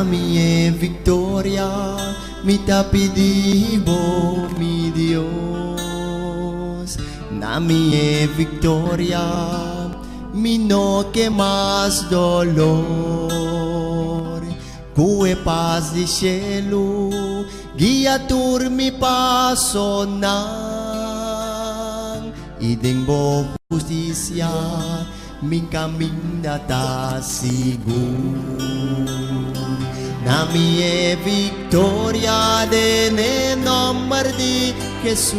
Duna mi e victoria, mi ta pidi Bo, mi Dios. Na mi e victoria, mi no ke mas dolor. Ku e pas di shelu guia tur mi pasonan, i den bo hustisia mi kaminda ta sigur. Na mi e viktoria den e nòmber di Hesus.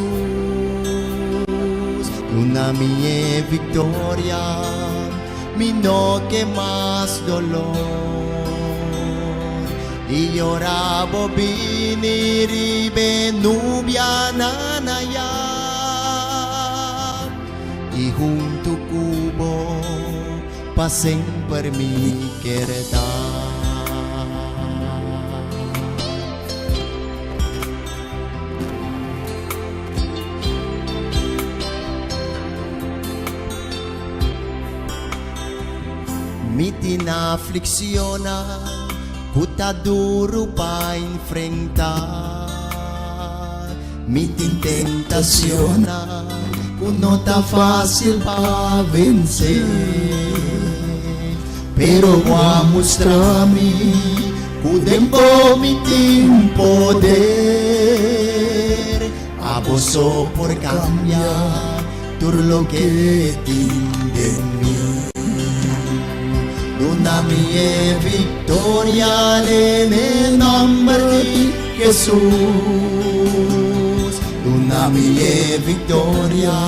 Duna mi e viktoria. Mi no ke mas dolor I ora bo bini riba e nubianan ayá I huntu ku bo pa semper mi ker ta. Mi tin aflikshonnan ku ta duru pa enfrentá. Mi tin tentashonnan ku no ta fásil pa vensé. Pero bo a mustra mi ku den bo mi tin poder. Abo so por kambia tur loke tin den mi. Duna mi e viktoria den e nòmber di Hesus. Duna mi e viktoria,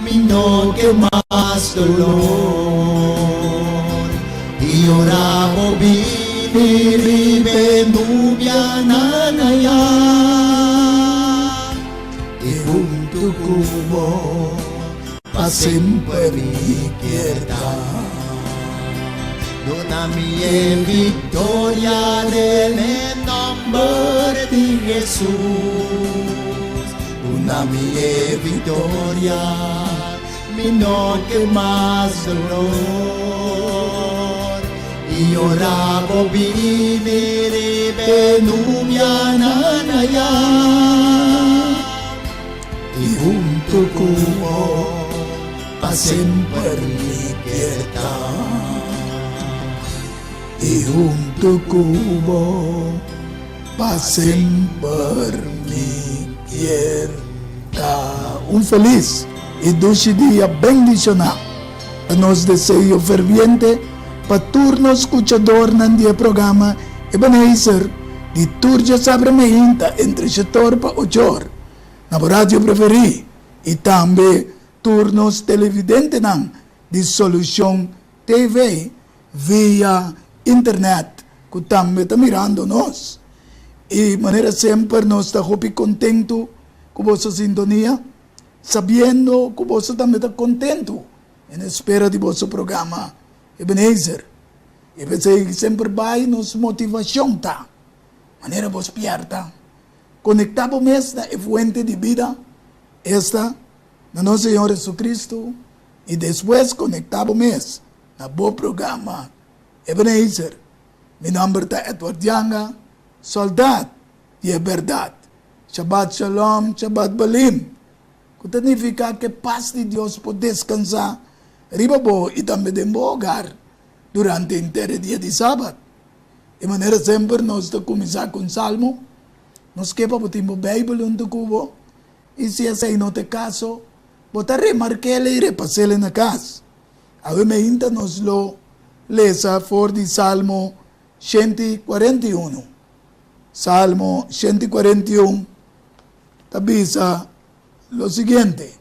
mi no ke mas dolor. I ora bo bini riba e nubianan ayá. I huntu ku bo pa semper mi kier ta. Duna mi e viktoria den e nòmber di Hesus. Duna mi e viktoria, mi no ke mas dolor. I ora bo bini riba e nubianan ayá. I huntu ku bo pa semper mi kier ta. I huntu ku bo pa semper mi kier ta. Un felis i dushi dia bendishoná ta nos deseo ferviente pa tur nos skuchadornan di e programa Ebenezer di tur djasabra meinta entre shetor pa ochor na bo radio preferí i tambe tur nos televidentenan di Solucion TV via internet ku tambe ta mirando nos. I manera semper nos ta hopi kontentu ku boso sintonia, sabiendo ku boso tambe ta kontentu en espera di boso programa Ebenezer. I p'esei semper bai nos motivashon ta manera bo spièrta. Konektá bo mes na e fuente di bida, esta, na nos Señor Jesucristo, i despues konektá bo mes na bo programa Ebenezer. Mi nòmber ta Edward Janga, sòldat di e bèrdat. Shabbat Shalom, Shabbat Balim, ku ta nifiká ku e pas di Dios por deskansá riba bo i tambe den bo hogar durante henter e dia di Sabat. Di manera semper nos ta kuminsá ku un salmo. Nos ke pa bo tin bo Beibel huntu ku bo, i si esei no ta e kaso, bo ta remark'el i repas'el na kas. Awe meinta nos lo lesa for di Salmo 141. Salmo 141 ta bisa lo siguiente.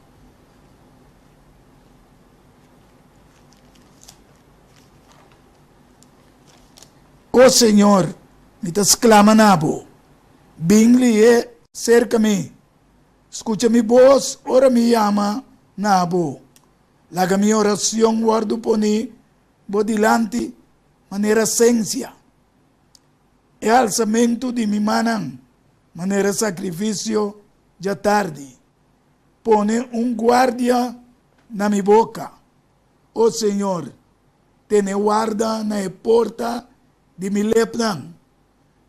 O Señor, mi ta sklama na bo, bin lihé serka mi. Skucha mi bos ora mi yama na bo. Laga mi oracion wòrdu poní bo dilanti manera sensia, e halsamentu di mi mannan manera sakrifisio djatardi. Pone un guardia na mi boka, o Señor, tene warda na e porta. di mi lepnan.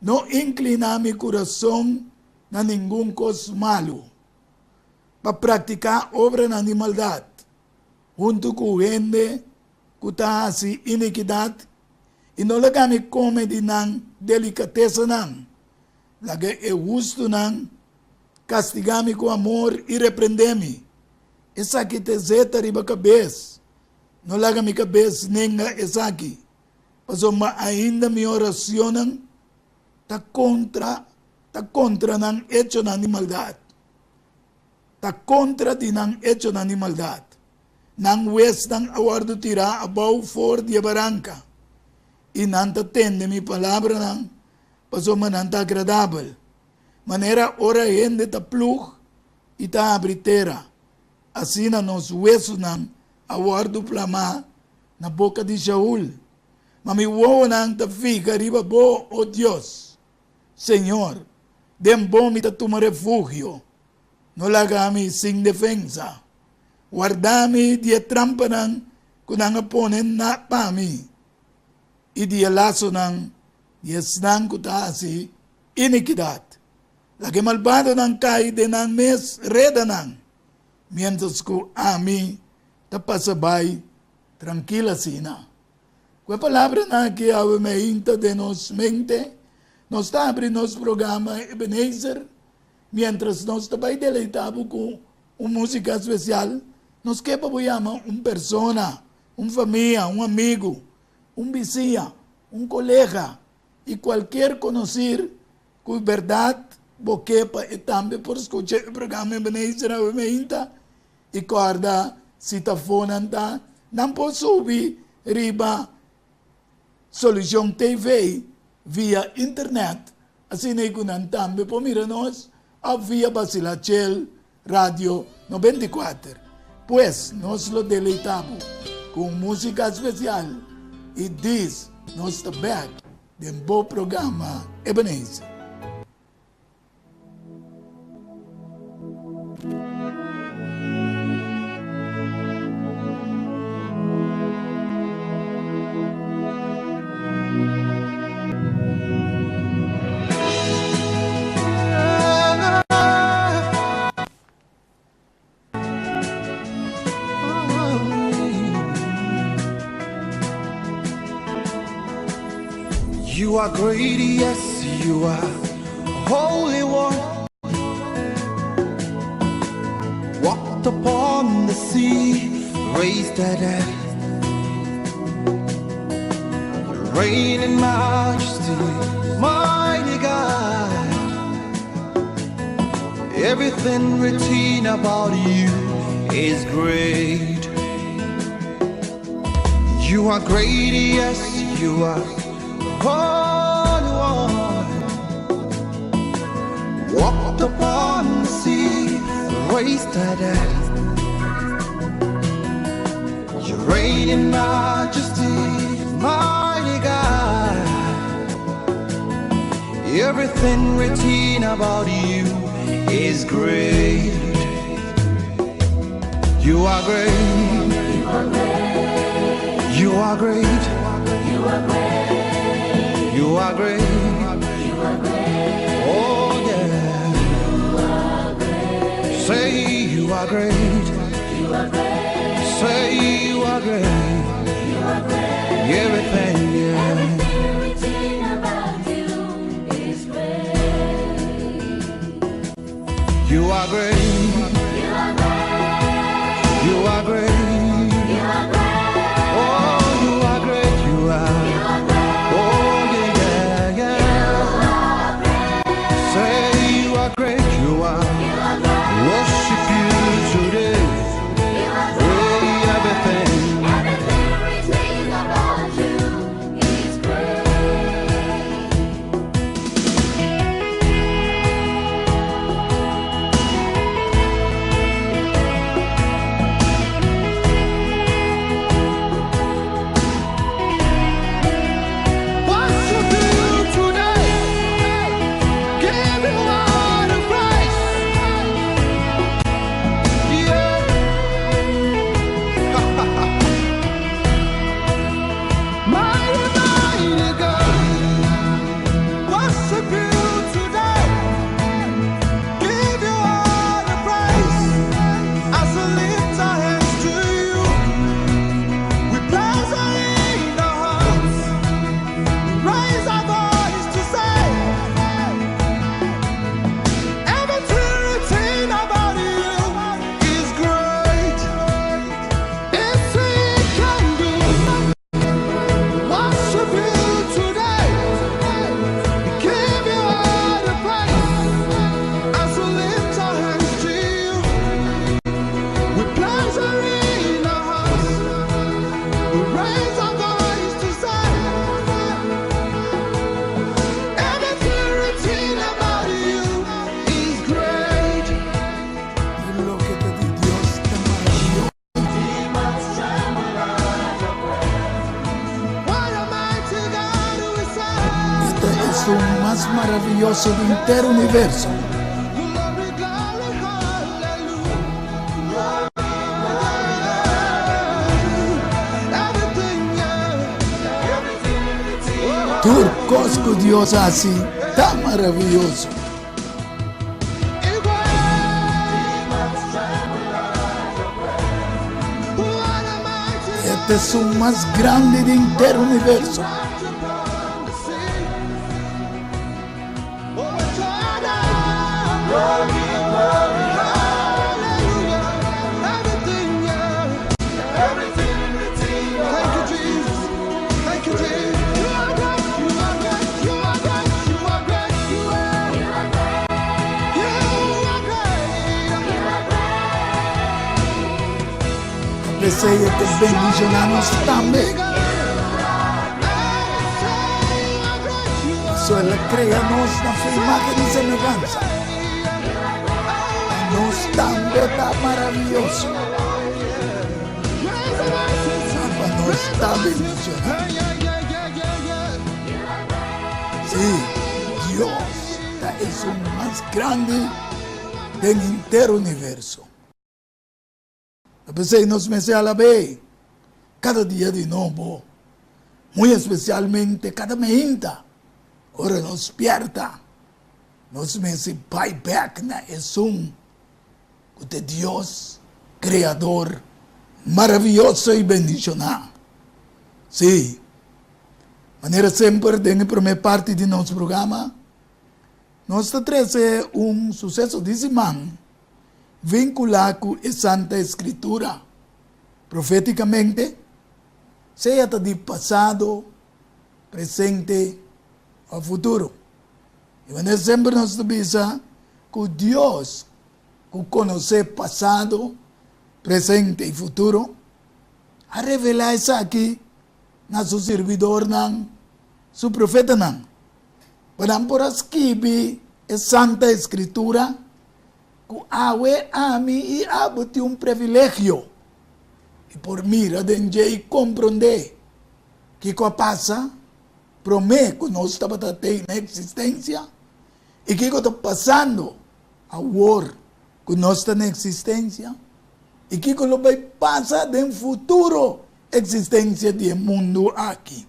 No inkliná mi kurason na ningun kos malu, pa praktiká obranan di maldat huntu ku hende ku ta hasi inikidat, i no laga mi kome di nan delikatesanan. Laga e hustunan kastigá mi ku amor i reprendé mi. Esaki ta zeta riba kabes. No laga mi kabes nenga esaki, pasobra ainda mi oracionnan ta kontra ta kontra nan echonan di maldat, ta kontra di nan echonan di maldat. Nan huesnan a wòrdu tirá abou for di e baranka, i nan ta tende mi palabranan pasobra nan ta agradabel, manera ora hende ta plug i ta habri tera. Asina nos wesunan a wòrdu plamá na boka di Shaul. Ma mi wowonan ta fiha riba bo, o Dios. Señor, den bo mi ta tuma refugio. No laga mi sin defensa. Warda mi di e trampanan ku nan a pone na pa mi i di e lasonan di esnan ku ta hasi inikidat. Laga e malbadonan kai den nan mes redanan, miéntras ku ami ta pasa bai trankil asina. Ku e palabranan aki awe meinta den nos mente, nos ta abri nos programa Ebenezer, miéntras nos ta bai deleitá bo ku un músika spesial. Nos ke pa bo yama un persona, un famia, un amigu, un bisiña, un kolega i kualkier konosir Ku bèrdat bo ke pa e tambe por skucha e programa Ebenezer awe meinta i kòrda si ta afó nan ta, nan por subi riba Solucion TV via internet asina ku nan tambe por mira nos òf via Basilachel Radio 94. Pues nos lo deleitá bo ku un músika spesial i dis nos ta bèk. Den bo programa Ebenezer. You are great, yes, you are Holy One. Walked upon the sea, raised the dead. Reign in majesty, mighty God. Everything written about you is great. You are great, yes, you are Holy One. Walked upon the sea, raised the dead. You reign in majesty, mighty God. Everything written about you is great. You are great. You are great. You are great. You are great. Oh yeah. Say you are great. Say you are great. Everything, yeah. Everything written about you is great. You are great. You are great. You are great. You are great. Oh, you are great. You are. You are great. Oh, yeah, yeah, yeah. Say you are great. You are. You are great. Worship you today. You are great. Hey, everything. Everything written about you is great. mas maravioso di henter universo. Tur kos ku Dios hasi ta maravioso. E ta esun mas grandi di henter universo. P'esei e ta bendishoná nos tambe. Pasobra el a krea nos na su imágen i semehansa. Pa nos tambe ta maravioso. Pa nos ta bendishoná. Sí, Dios ta esun mas grandi den henter universo. P'esei nos mester alab'é kada dia di nobo, muy espesialmente kada meinta ora nos spierta. Nos mester bai bèk na esun ku ta Dios, Kreador maravioso i bendishoná. Sí, manera semper den e promé parti di nos programa, nos ta trese un suseso di siman vinkulá ku e Santa Eskritura profétikamente, sea ta di pasado, presente òf futuro. I manera semper nos ta bisa ku Dios ku konosé pasado, presente i futuro, a revelá esaki na su sirbidornan, su profetanan, pa nan por a skibi e Santa Eskritura ku awe ami i abo tin un privilegio di por mira den dje i komprondé kiko a pasa promé ku nos tabata tei na eksistensia i kiko ta pasando awor ku nos ta na eksistensia i kiko lo bai pasa den futuro eksistensia di e mundu aki.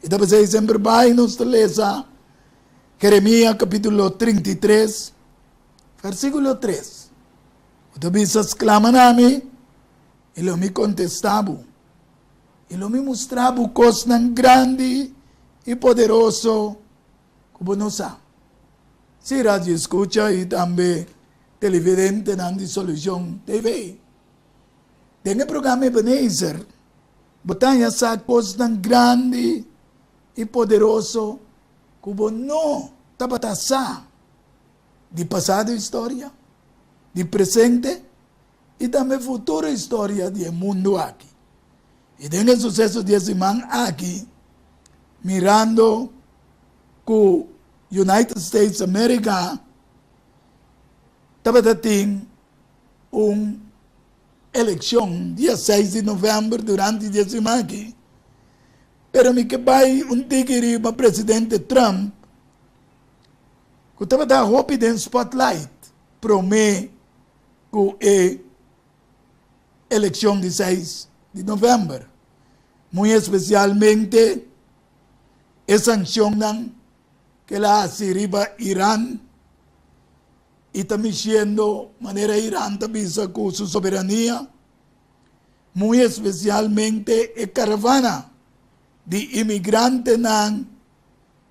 I ta p'esei semper bai nos ta lesa Jeremia kapítulo 33 versíkulo 3 ku ta bisa, Sklama na mi i lo mi kontestá bo, i lo mi mustra bo kosnan grandi i poderoso ku bo no sa. Sí, radio escucha i tambe televidentenan di Solucion TV. Den e programa Ebenezer, bo ta haña sa kosnan grandi i poderoso ku bo no tabata sa di pasado historia, di presente i tambe futuro historia di e mundu aki. I den e suseso di e siman aki, mirando ku United States America tabata tin un elekshon dia seis di novèmber durante di e siman aki, pero mi ke bai un tiki riba presidente Trump ku tabata hopi den spotlight promé ku e elekshon di seis di novèmber, muy espesialmente e sanshonnan ku el a hasi riba Iran i ta mishiendo manera Iran ta bisa ku su soberania, muy espesialmente e karavana di imigrantenan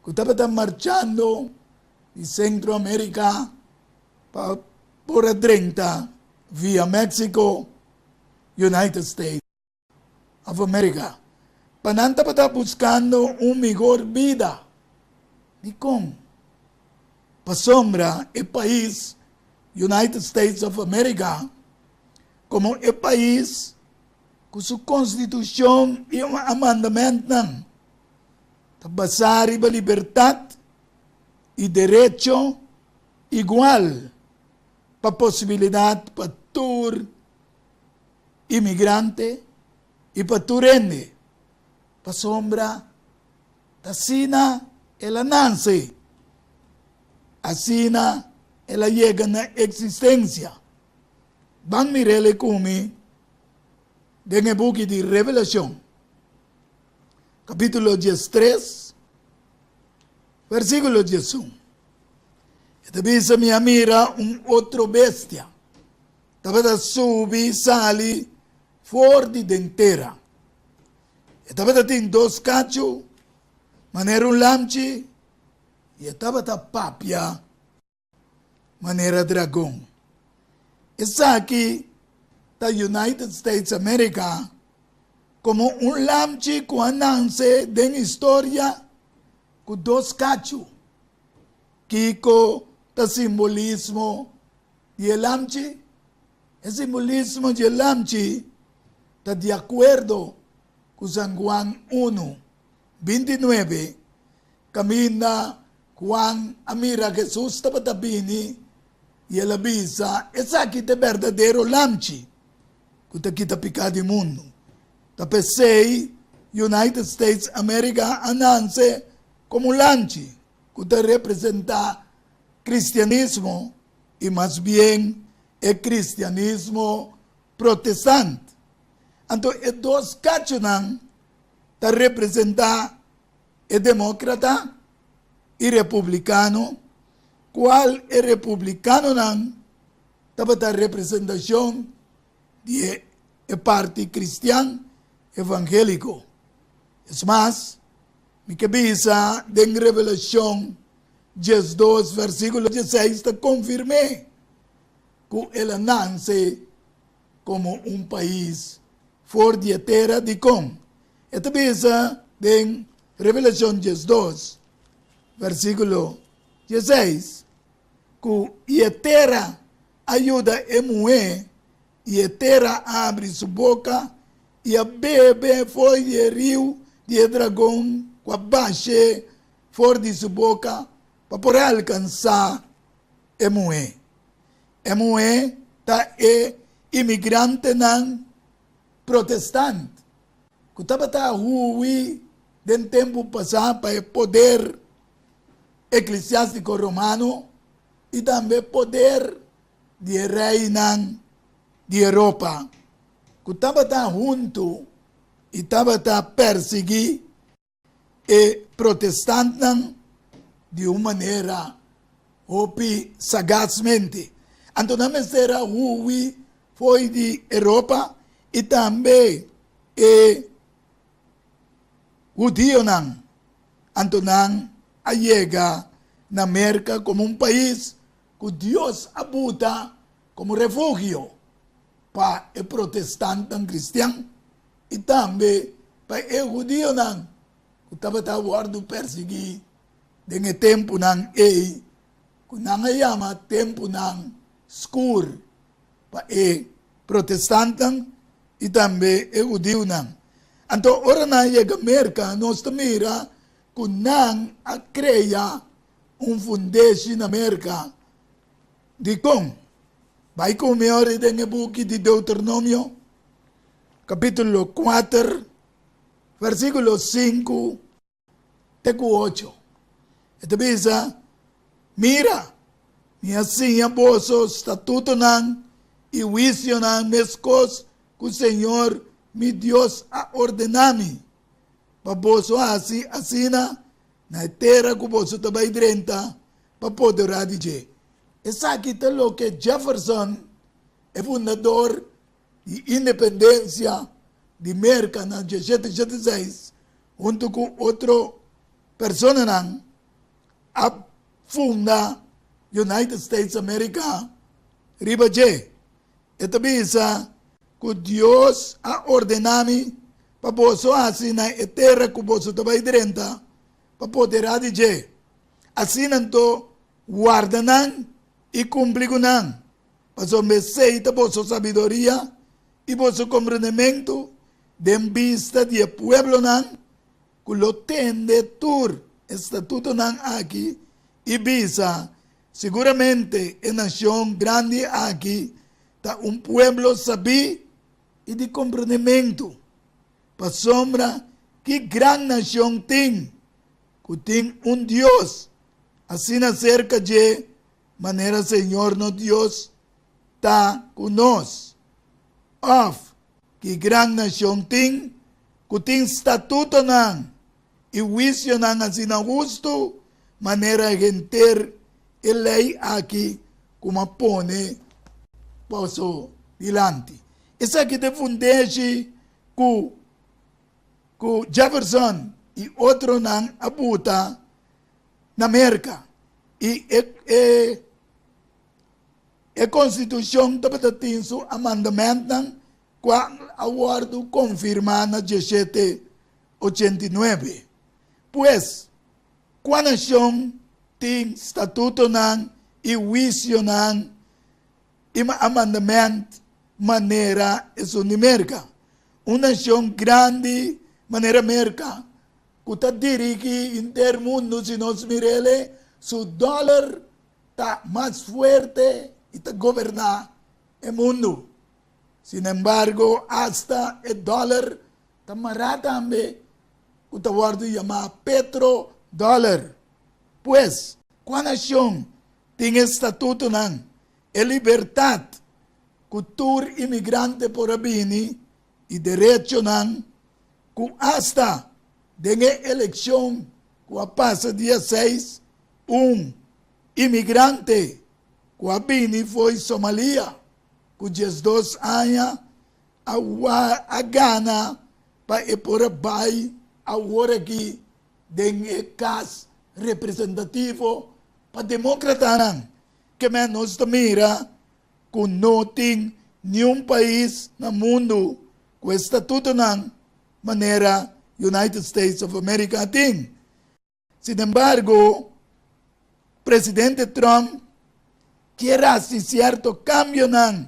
ku tabata marchando di Sentro Amerika pa por a drenta via Mexico, United States of America, pa nan tabata buscando un mihor bida. Dicon? Pasobra e pais United States of America como e pais cu su constitucion y amandamentnan ta basa riba libertad y derecho igual pa posibilidad pa tur imigrante y pa tur hende, pasobra ta asina el a nanse. Asina el a yega na eksistensia. Ban mir'el ku mi den e buki di Revelashon, kapítulo 13, versíkulo 11. E ta bisa, Mi a mira un otro bestia tabata subi sali for di den tera. E tabata tin dos kachu manera un lamchi i e tabata papia manera dragon. Esaki ta United States America komo un lamchi ku a nanse den historia ku dos kachu. Kiko ta simbolismo di e lamchi? E simbolismo di e lamchi ta di akuerdo ku San Juan unu, 29, kaminda Juan a mira Hesus tabata bini i el a bisa, Esaki ta e berdadero lamchi ku ta kita piká di mundu. Ta p'esei United States America a nanse komo lamchi ku ta representá kristianismo i mas bien e kristianismo protestant. Anto e dos kachunan ta representá e demókrata i republikano, kual e republikanonan tabata representashon di e parti kristian evangéliko. Es mas, mi ke bisa den Revelashon 12 versíkulo 16 ta konfirm'é ku el a nanse komo un pais for di e tera. Dikon? E ta bisa den Revelashon 12 versíkulo 16 ku i e tera a yuda e muhé i e tera a habri su boka i a bebe for di e riu di e dragon ku a bash'é for di su boka pa por alkansá e muhé. E muhé ta e imigrantenan protestant ku tabata hui den tempu pasá pa e poder eklesiástiko romano i tambe poder di e reinan di Europa ku tabata huntu i tabata persiguí e protestantnan di un manera hopi sagasmente. Anto nan mester a hui fo'i di Europa i tambe e hudionan. Anto nan a yega na Merka komo un pais ku Dios a buta komo refugio pa e protestantnan kristian i tambe pa e hudionan ku tabata wòrdu persiguí den e tempunan ei ku nan a yama tempunan skur pa e protestantnan i tambe e hudiunan. Anto ora nan a yega Merka nos ta mira ku nan a krea un fundeshi na Merka. Dikon? Bai ku mi ora den e buki di Deuteronomio, kapítulo 4, versíkulo 5 te ku 8. E ta bisa, Mira, mi a siña boso statutonan i huisionan meskos ku Señor mi Dios a ordená mi, pa boso hasi asina na e tera ku boso ta bai drenta pa poderá di dje. Esaki ta loke Jefferson, e fundador di independensia di Merka na 1776, huntu ku otro personanan a funda United States America riba dje. E ta bisa ku Dios a ordená mi pa boso hasi na e tera ku boso ta bai drenta pa poderá di dje. Asina anto Warda nan i kumpli ku nan, pasobra esei ta boso sabiduria i boso komprendementu den bista di e pueblonan ku lo tende tur e statutonan aki i bisa, Siguramente e nashon grandi aki ta un pueblo sabí i di komprendementu, pasobra ki gran nashon tin ku tin un Dios? asina serka dje manera Señor nos Dios ta ku nos? Òf ki gran nashon tin ku tin statutonan i huisionan asina hustu manera henter e lei aki ku mi a pone boso dilanti? Esaki ta e fundeshi ku ku Jefferson i otronan a buta na Merka i e e e konstitushon tabata tin su amandamentnan kua a wòrdu konfirmá na dieshete 89. Pues, kua nashon tin statutonan i huisionan i amandament manera esun di Merka? Un nashon grandi manera Merka ku ta dirigi henter mundu, si nos mir'el, su dòler ta mas fuerte i ta goberná e mundu. Sinembargo, asta e dòler Ta mará tambe ku ta wòrdu yamá petrodòler. Pues, kua nashon tin e statutonan, e libertat ku tur imigrante por a bini i derechonan ku asta den e elekshon ku a pasa dia seis un imigrante ku a bini fo'i Somalia ku 12 aña A a gana pa e por a bai awor aki den e kas representativo pa demokratanan. Ke men nos ta mira ku no tin niun pais na mundu ku e statutonan manera United States of America tin. Sinembargo, presidente Trump kier hasi sierto kambionan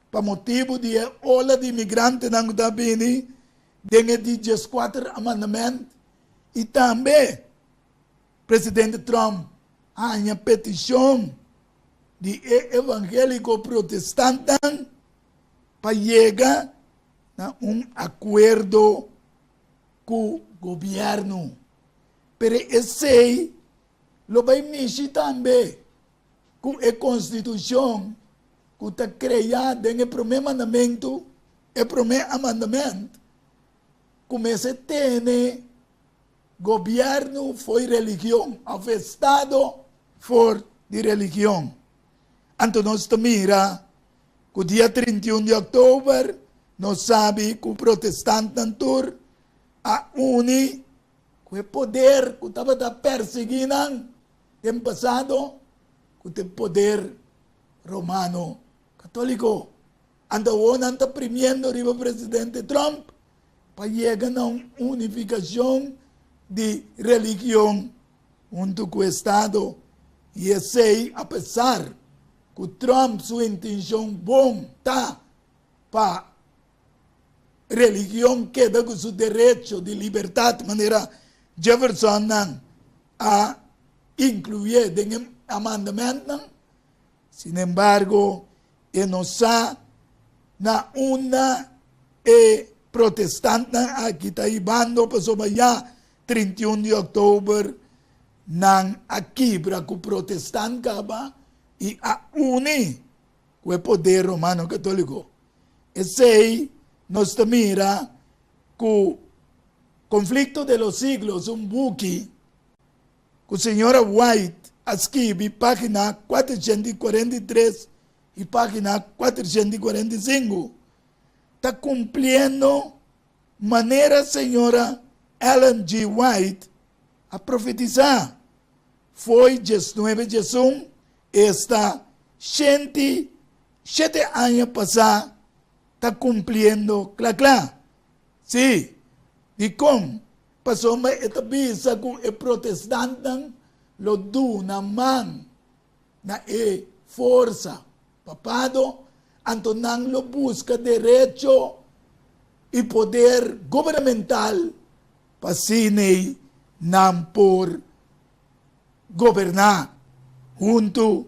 pa motibu di e ola di imigrantenan ku ta bini den e di dieskuater amandament i tambe presidente Trump haña petishon di e evangéliko protestantnan pa yega na un akuerdo ku gobièrnu. Pero esei lo bai mishi tambe ku e konstitushon ku ta kreá den e promé mandamentu, e promé amandament, ku mester tene gobièrnu fo'i religion òf estado for di religion. Anto nos ta mira ku dia 31 di òktober nos sabi ku protestantnan tur a uni ku e poder ku tabata persiguí nan den pasado, ku ta e poder romano katóliko. Anto awor nan ta primiendo riba presidente Trump pa yega na un unifikashon di religion huntu ku estado, i esei apesar ku Trump su intenshon bon ta pa religion keda ku su derecho di libertat manera Jeffersonnan a inkluye den e amandamentnan. Sinembargo, e no sa na unda e protestantnan aki ta hibando pasobra ya 31 di òktober nan a kibra ku protestant kaba i a uni ku e poder romano katóliko. Esei nos ta mira ku Conflicto de los Siglos, un buki ku señora White a skibi, página 443 i página 445, ta kumpliendo manera señora Ellen G. White a profetisá fo'i diesnuebe diesun, esta shenti Shete aña pasá ta kumpliendo kla kla. Sí. Dikon? Pasobra e ta bisa ku e protestantnan lo duna man na e forsa papado, anto nan lo buska derecho i poder gubernamental pa asina nan por goberná huntu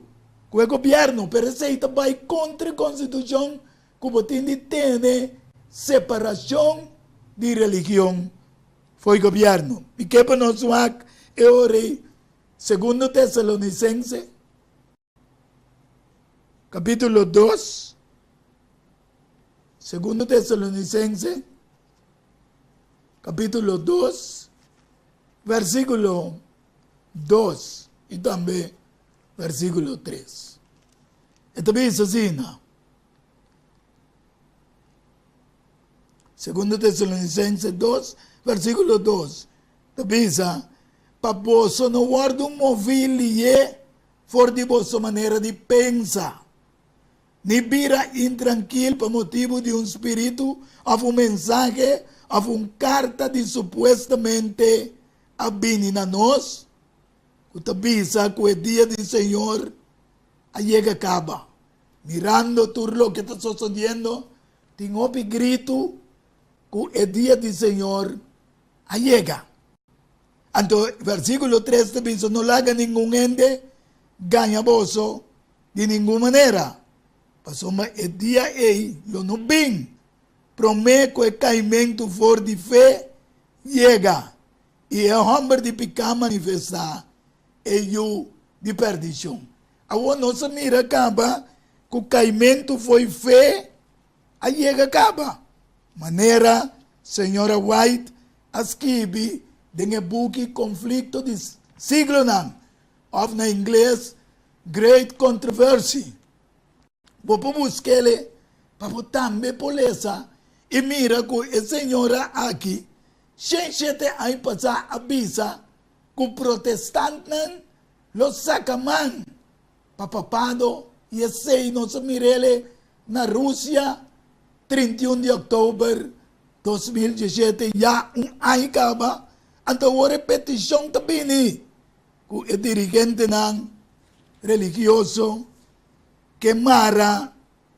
ku e gobièrnu, pero esei ta bai kontra e konstitushon ku bo tin di tene separashon di religion fo'i gobièrnu. Mi ke pa nos wak e ora ei. Segundo Tesalonicense, capítulo 2. Segundo Tesalonicense, capítulo 2, versículo 2 y tambe versículo 3. E ta bisa asina. Segundo Tesalonicense 2, versículo 2, ta bisa, Pa boso no wòrdu moví lié for di boso manera di pensa, ni bira intrankil pa motibu di un spiritu òf un mensahe òf un karta di supuestamente a bini na nos, ku ta bisa ku e dia di Señor a yega kaba. Mirando tur loke ta sosodiendo, tin hopi gritu ku e dia di Señor a yega. Anto versíkulo tres ta bisa, No laga ningun hende gaña boso di ningun manera, pasobra e dia ei lo no bin promé ku e kaimentu for di fe yega i e hòmber di piká manifestá, e yu di pèrdishon. Awor nos a mira kaba ku kaimentu fo'i fe a yega kaba, manera señora White a skibi den e buki Konflikto di Siglonan, òf na ingles Great Controversy. Bo por busk'el pa bo tambe por lesa i mira ku e señora aki 107 aña pasá a bisa ku protestantnan Lo saca man pa papado y esey nos a mirele na Rusia 31 di october 2017 ya un aña caba, anto awor e peticion ta bini cu e dirigentenan religioso ke mara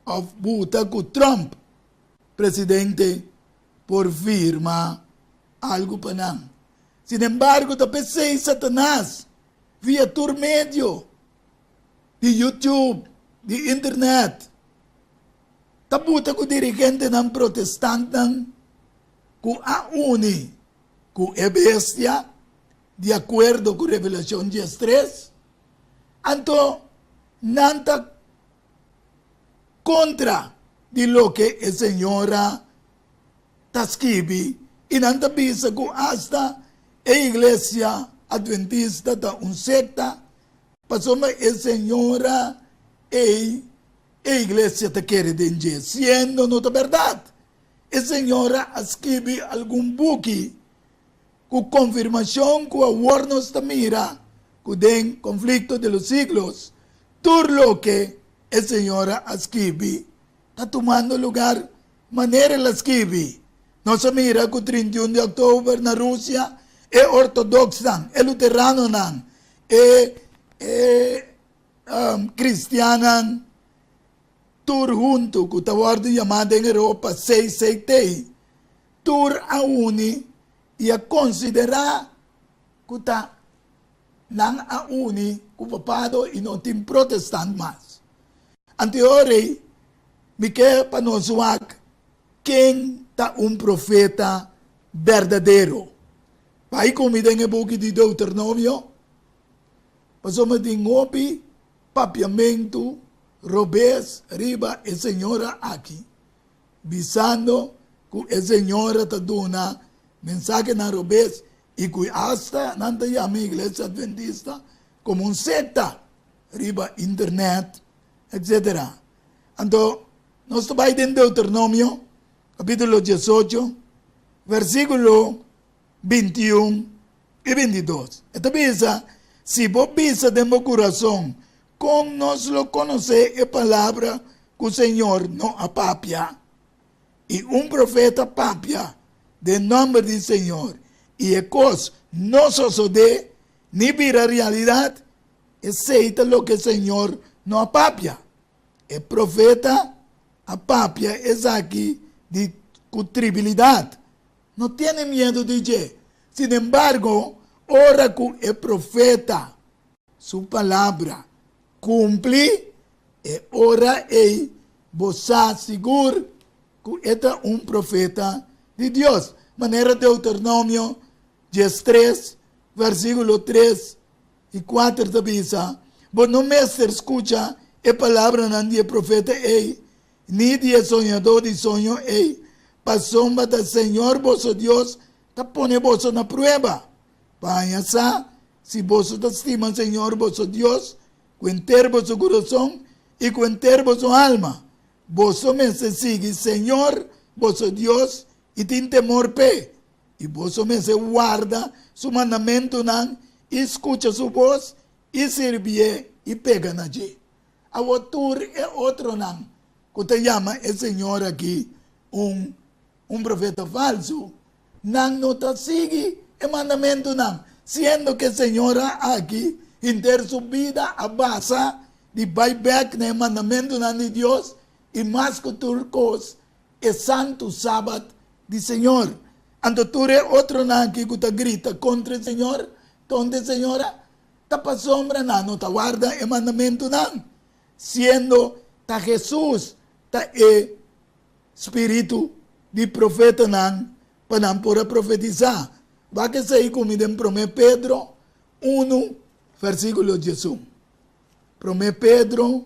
of buta cu Trump presidente por firma algo pa nan. Sinembargo ta p'esei Satanas via tur medio di YouTube, di internet, ta buta ku dirigentenan protestantnan ku a uni ku e bestia, di akuerdo ku Revelashon diestres, anto nan ta kontra di loke e señora ta skibi i nan ta bisa ku asta e Iglesia Adventista ta un sekta pasobra e señora ei e iglesia ta kere den dje, siendo no ta bèrdat. E señora a skibi algun buki ku konfirmashon ku awor nos ta mira ku den Conflicto de los Siglos tur loke e señora a skibi ta tumando lugar Manera el a skibi, Nos a mira ku 31 di òktober na Rusia e ortodoksnan, e luteranonan, e e kristiannan tur huntu ku ta wòrdu yamá den Europa CCT, tur a uni i a konsiderá ku ta nan a uni ku papado i no tin protestant mas. Anteorei Mi ke pa nos wak ken ta un profeta berdadero. Bai ku mi den e buki di Deuteronomio, pasobra tin hopi papiamentu robes riba e señora aki, bisando ku e señora ta duna mensahenan robes i ku asta nan ta yama e Iglesia Adventista komo un sekta riba internet, etcetera. Anto, nos ta bai den Deuteronomio, kapítulo diesocho, versíkulo bintiun i bintidos. E ta bisa, Si bo bisa den bo kurason, Kon nos lo konosé e palabra ku Señor no a papia? I un profeta papia den nòmber di Señor, i e kos no sosodé ni bira realidat, Esei ta loke Señor no a papia. E profeta a papia esaki di ku tribilidat. No tene miedu di dje. Sinembargo, ora ku e profeta su palabra kumpli, e ora ei bo sa sigur ku e ta un profeta di Dios. Manera Deuteronomio diestres, versíkulo tres. i kuater ta bisa, Bo no mester skucha e palabranan di e profeta ei, ni di e soñadó di soño ei, pasobra ta señor boso Dios ta pone boso na prueba, pa haña sa si boso ta stima señor boso Dios ku henter boso kurason i ku henter boso alma. Boso mester sigui señor boso Dios i tin temor p'e, i boso mester warda su mandamentunan i skucha su bos i sirbié i pega na dje. Awor tur e otronan ku ta yama e señor aki un un profeta falsu, nan no ta sigui e mandamentunan, siendo ku e señora aki henter su bida a basa di bai bèk na e mandamentunan di Dios i mas ku tur kos e santu Sabat di Señor. Anto tur e otronan aki ku ta grita kontra e Señor, tonta e señora, ta pasobra nan no ta warda e mandamentunan, siendo ta Hesus ta e spiritu di profetanan pa nan por a profetisá. Wak esei ku mi den Promé Pedro unu, versíkulo diesun. Promé Pedro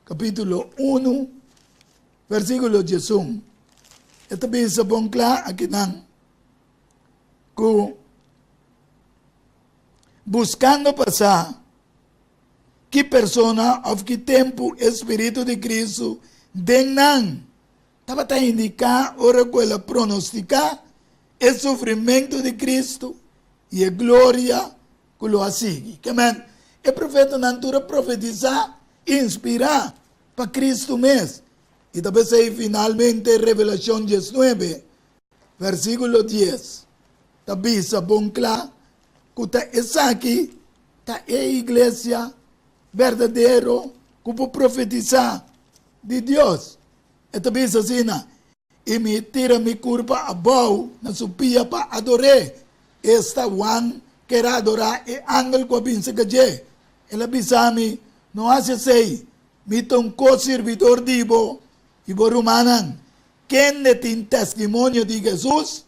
kapítulo unu, versíkulo diesun. E ta bisa bon kla akinan ku buskando pa sa ki persona òf ki tempu e spiritu di Kristu den nan tabata indiká ora ku el a pronostiká e sufrimentu di Kristu i e gloria ku lo a sigui. Ke men, e profetanan tur a profetisá inspirá pa Kristu mes. I ta p'esei finalmente Revelashon diesnuebe, versíkulo dies, ta bisa bon kla ku ta esaki ta e iglesia berdadero ku por profetisá di Dios. E ta bisa asina, I mi tira mi kurpa abou na su pia pa ador'é. Esta Juan ker a adorá e angel ku a binse ka dje. El a bisa mi, No hasi esei. Mi ta un ko-sirbidor di bo i bo rumannan, kende tin testimonio di Hesus.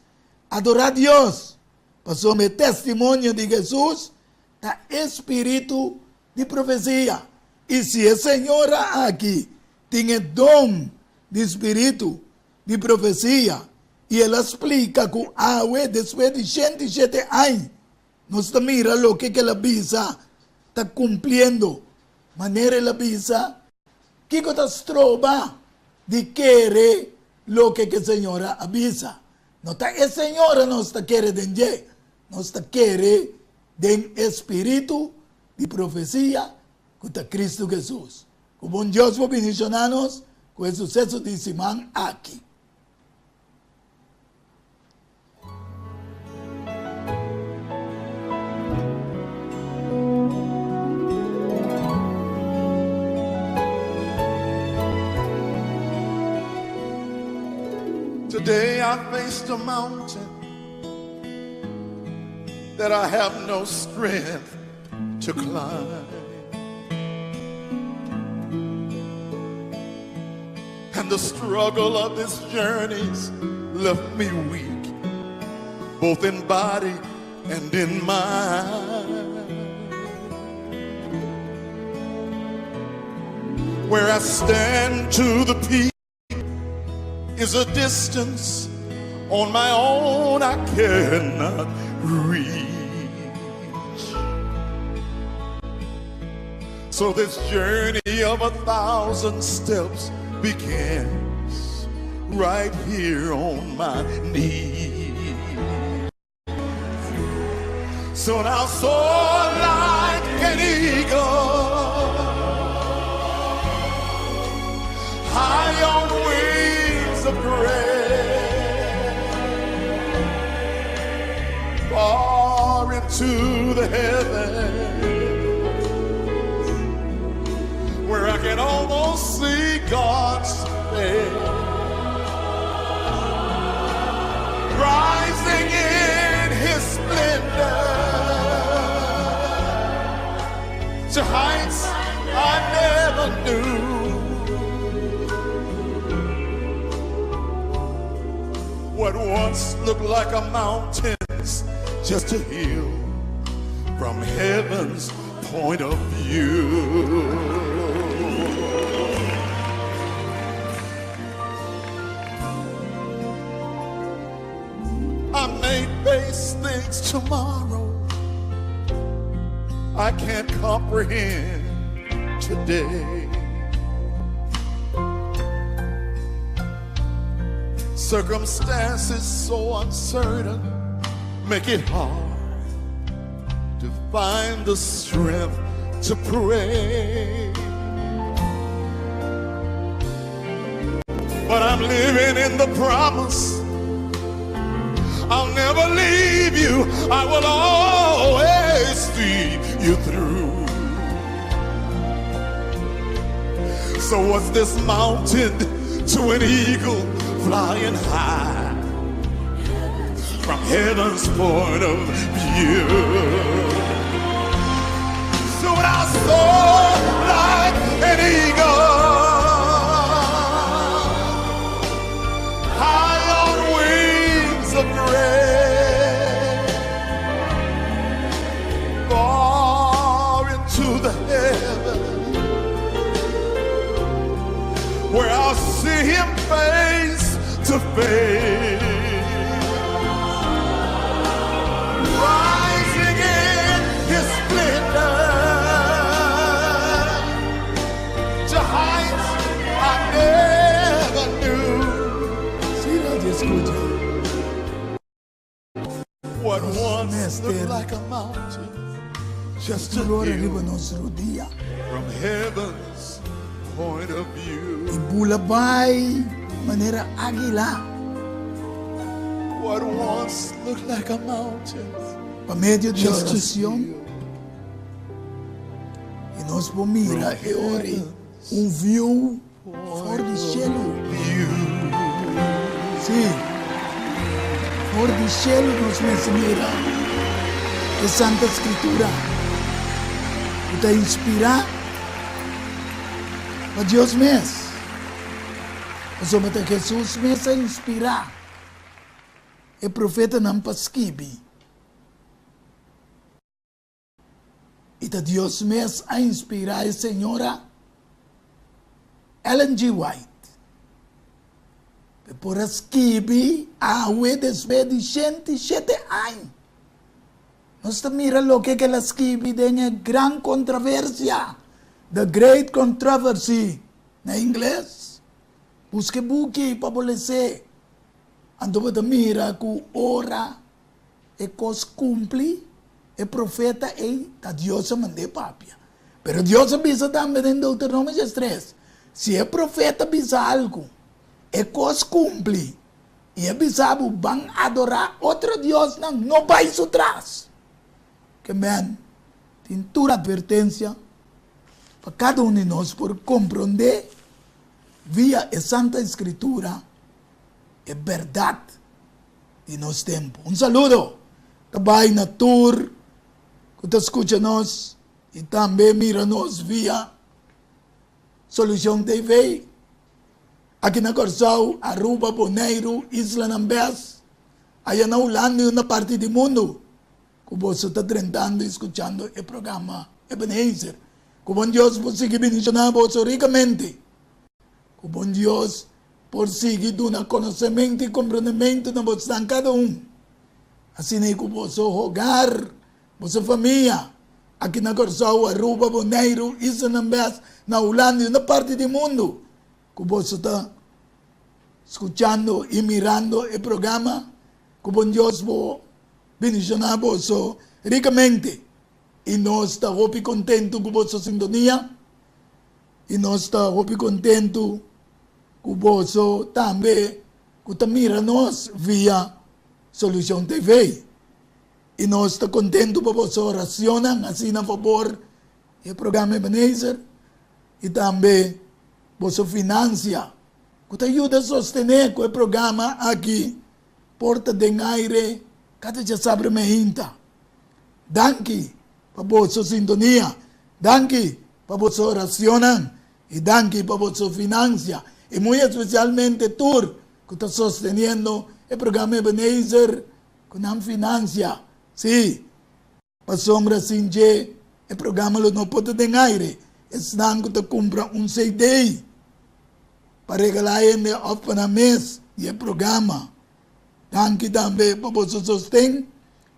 Adorá Dios, pasobra e testimonio di Hesus ta e spiritu di profesia. I si e señora aki tin e don di spiritu di profesia i el a splika ku awe despues di shenti shete añ nos ta mira loke ku el a bisa ta kumpliendo manera el a bisa, kiko ta stroba di kere loke ku e señora a bisa? No ta e señora nos ta kere den dje, nos ta kere den e spiritu di profesia ku ta Kristu Hesus. Ku bon Dios por bendishoná nos ku e suseso di siman aki. Today I faced a mountain that I have no strength to climb. And the struggle of this journey's left me weak, both in body and in mind. Where I stand to the peak is a distance on my own I cannot reach. So this journey of a thousand steps begins right here on my knees. So now soar like an eagle, high on wings of grace, far into the heavens, where I can almost see God's face. Rising in his splendor to heights I never knew. What once looked like a mountain's just a hill from heaven's. point of view. I may face things tomorrow I can't comprehend today. Circumstances so uncertain make it hard to find the strength to pray. But I'm living in the promise. I'll never leave you. I will always see you through. So what's this mountain to an eagle flying high from heaven's point of view? So when I soar like an eagle, high on wings of grace, far into the heavens, where I'll see him face to face. Rising in his splendor to heights I never knew. Sí, radioeskucha. What once Mester. looked like a mountain, just a Doló hill riba nos rudia. from heaven's point of view. I bula bai manera águila. What once looked like a mountain, Pa medio di just a orashon. hill I nos por mira e ora un view for di shelu. view. Sí. For di shelu nos mester mira. E Santa Skritura. Ku ta inspirá pa Dios mes. Pasobra ta Jesus mes a inspirá e profetanan pa skibi. I ta Dios mes a inspirá e señora Ellen G. White pa e por a skibi awe despues di 107 aña. Nos ta mira loke ku el a skibi den e Gran Kontraversia, The Great Controversy na ingles. Buska e buki pa bo les'é. Anto bo ta mira ku ora e kos kumpli, e profeta ei ta Dios a mand'é papia. Pero Dios a bisa tambe den Deuteronomio 3, si e profeta bisa algu, e kos kumpli, i e bisa bo ban adorá otro diosnan, no bai su tras. Ke men tin tur atvertensia pa kada un di nos por komprondé via e Santa Escritura e bèrdat di nos tempu. Un saludo ta bai na tur ku ta skucha nos i tambe mira nos via Solucion TV aki na Kòrsou, Aruba, Boneiru, islanan bes, aya na Hulanda i unda parti di mundu ku boso ta drentando i skuchando e programa Ebenezer. Ku bon Dios por sigui bendishoná boso rikamente. Ku bon Dios por sigui duna konosementu i komprendementu na bosnan kada un, asina i ku boso hogar, boso famia, aki na Kòrsou, Aruba, Boneiru, islanan bes, na Hulanda i unda parti di mundu ku boso ta skuchando i mirando e programa. Ku bon Dios por bendishoná boso rikamente i nos ta hopi kontentu ku boso sintonia. I nos ta hopi kontentu ku boso tambe ku ta mira nos via Solucion TV. I nos ta kontentu pa boso oracionnan asina fabor di e programa Ebenezer i tambe boso financia ku ta yuda sostené ku e programa aki por ta den aire kada djasabra meinta. Danki pa boso sintonia. Danki pa boso oracionnan y danki pa boso financia y muy especialmente tur cu ta sosteniendo e programa Ebenezer cu nan financia. Sí, pasobra sin dje. E programa lo no por ta den aire. Esnan ku ta kumpra un CD pa regalá hende òf pa nan mes di e programa. Danki tambe pa boso sosten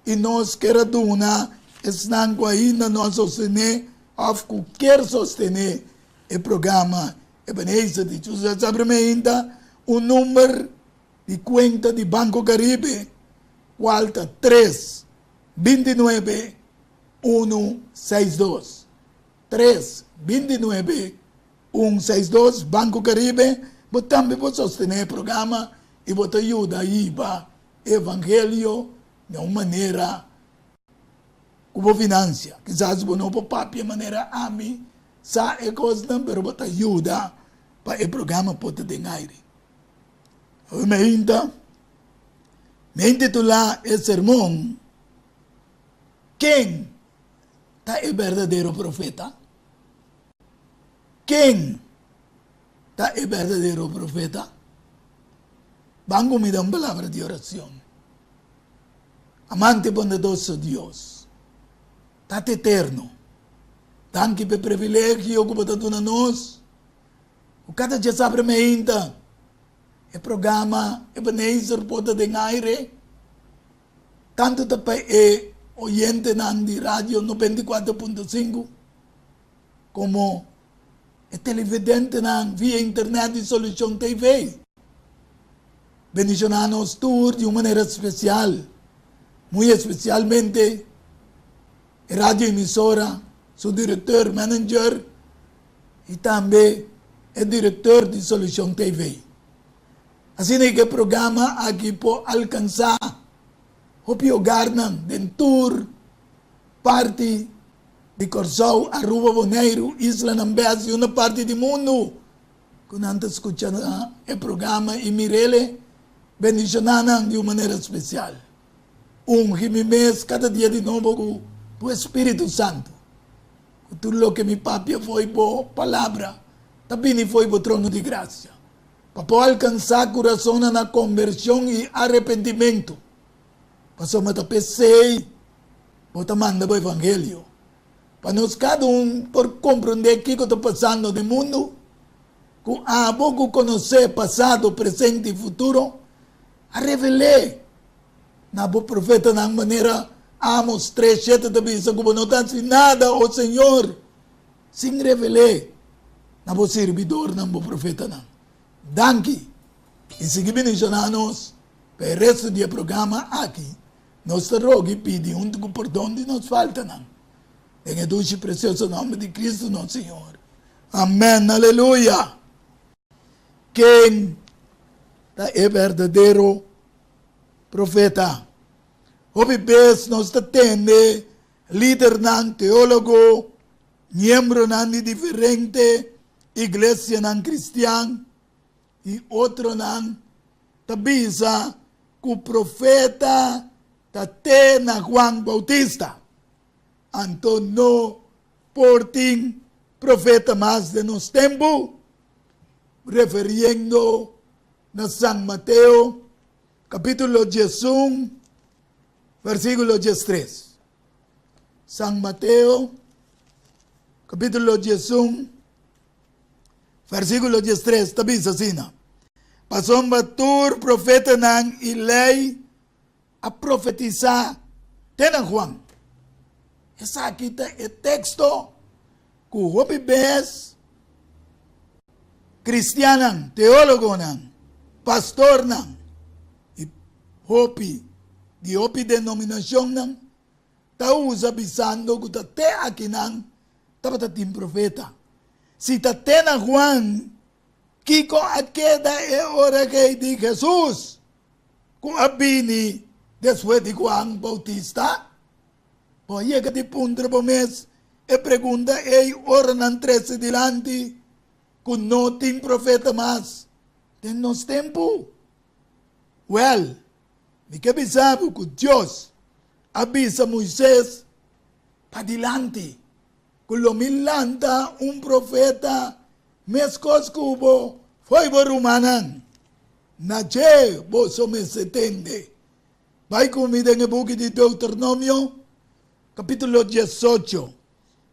i nos ker a duna esnan ku ainda no a sostené òf ku kier sostené e programa Ebenezer di Chusa Sabri Meinta un number di kuenta di Banco Caribe kual ta tres 29 162. 3 29 162 Banco Caribe bo tambe por sostené e programa i bo ta yuda hiba e evangelio na un manera ku bo finansia. Kisas bo no por papia manera ami sa e kosnan pero bo ta yuda pa e programa por ta den aire. Awe meinta mi a intitulá e sermon Ken ta e berdadero profeta? Ken ta e berdadero profeta? Ban ku mi da un palabra di oracion. Amante bondadoso Dios, Tata eterno, danki pa e privilegio ku bo ta duna nos ku kada djasabra meinta e programa Ebenezer por ta den aire. Tantu ta pa e oyentenan di Radio 94.5 komo e televidentenan via internet di Solucion TV. Bendishoná nos tur di un manera spesial, muy espesialmente e radio emisora, su direktor, manager i tambe e direktor di Solucion TV. Asina ku e programa aki por alkansá hopi hogarnan den tur parti di Kòrsou, Aruba, Boneiru, islanan bes i una parti di mundu ku nan ta skucha e programa i mir'el bendishoná nan di un manera spesial. Ungi mi mes kada dia di nobo ku bo Spiritu Santu, ku tur loke mi papia fo'i bo Palabra ta bini fo'i bo trono di grasia. Pa por alkansá kurasonnan na kombershon i arepentimentu, pasobra ta p'esei bo ta manda bo evangelio, pa nos kada un por komprondé kiko ta pasando den mundu, ku abo ku konosé pasado, presente i futuro, a revel'é na bo profetanan manera Amos 3:7 ta bisa ku bo no ta hasi nada, o Señor, Sin revel'é na bo sirbidornan, bo profetanan. Danki i sigui bendishoná nos pa e resto di e programa aki. Nos ta roga i pidi huntu ku pordon di nos faltanan, den e dushi presioso nòmber di Kristu nos Señor. Amèn. Aleluya! Ken ta e berdadero profeta? Hopi bes nos ta tende Lidernan, teólogo, miembronan di diferente iglesianan kristian i otronan ta bisa ku profeta ta te na Juan Bautista. Anto no por tin profeta mas den nos tempu? Referiendo na San Mateo kapítulo 11 Versíkulo 13. San Mateo, kapítulo 11, versíkulo 13, ta bisa asina, Pasobra tur profetanan i lei a profetisá te na Juan. Esaki ta e teksto ku hopi bes kristiannan, teólogonan, pastornan i hopi di hopi denominashonnan ta usa bisando ku ta te akinan tabata tin profeta. Si ta te na Juan, kiko a keda e ora ei di Hesus ku a bini despues di Juan Boutista? Bo a yega di puntra bo mes e pregunta ei ora nan trese dilanti ku no tin profeta mas den nos tempu? Wèl, mi ke bisa bo ku Dios a bisa Moises padilanti ku lo mi lanta un profeta meskos ku bo fo'i bo rumannan. Na dje boso mester tende. Bai ku mi den e buki di Deuteronomio, kapítulo 18.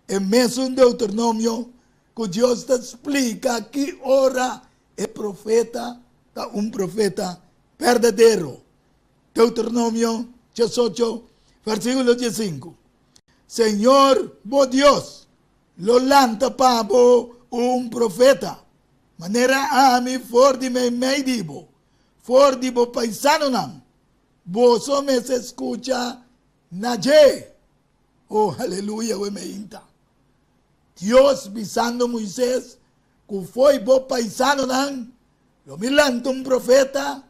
E mesun Deuteronomio ku Dios ta splika ki ora e profeta ta un profeta berdadero. Deuteronomio 18, versíkulo 15. Señor bo Dios lo lanta pa bo un profeta, manera ami for di meimei di bo, for di bo paisanonan. Boso mester skucha na dje. Oh, aleluya, we meinta. Dios bisando Moises ku fo'i bo paisanonan lo mi lanta un profeta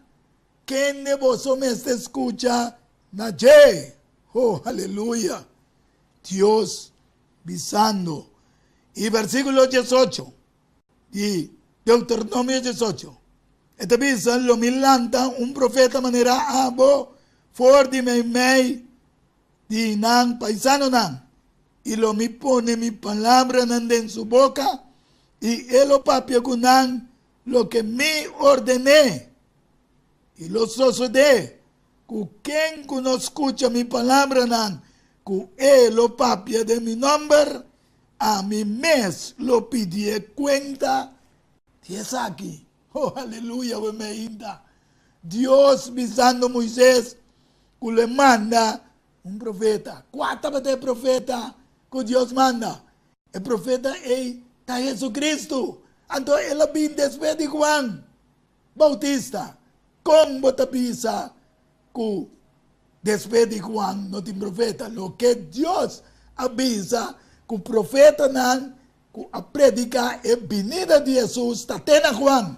kende boso mester skucha na dje. Oh, aleluya. Dios bisando. I versíkulo 18 di Deuteronomio 18, e ta bisa, Lo mi lanta un profeta manera abo for di meimei di nan paisanonan, i lo mi pone mi palabranan den su boka, i e lo papia ku nan loke mi orden'é. I lo sosodé ku ken ku no skucha mi palabranan ku e lo papia den mi nòmber, ami mes lo pidié kuenta di esaki. Oh, aleluya, we meinta. Dios bisando Moises ku lo e manda un profeta. Kua tabata e profeta ku Dios manda? E profeta ei ta Hesukristu. Anto el a bin despues di Juan Bautista. Kon bo ta bisa ku despues di Juan no tin profeta? Loke Dios a bisa ku profetanan ku a prediká e binida di Hesus ta te na Juan.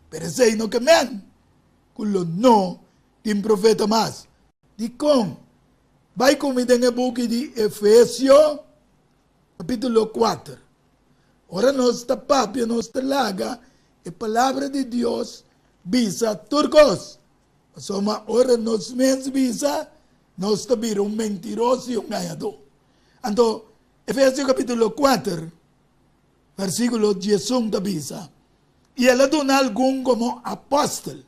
Pero esei no ke men ku lo no tin profeta mas. Dikon? Bai ku mi den e buki di Efesio, kapítulo kuater. Ora nos ta papia, nos ta laga e Palabra di Dios bisa tur kos. Pasobra ora nos mes bisa, nos ta bira un mentiroso i un gañadó. Anto, Efesio kapítulo kuater, versíkulo diesun ta bisa, I el a duna algun komo apòstel,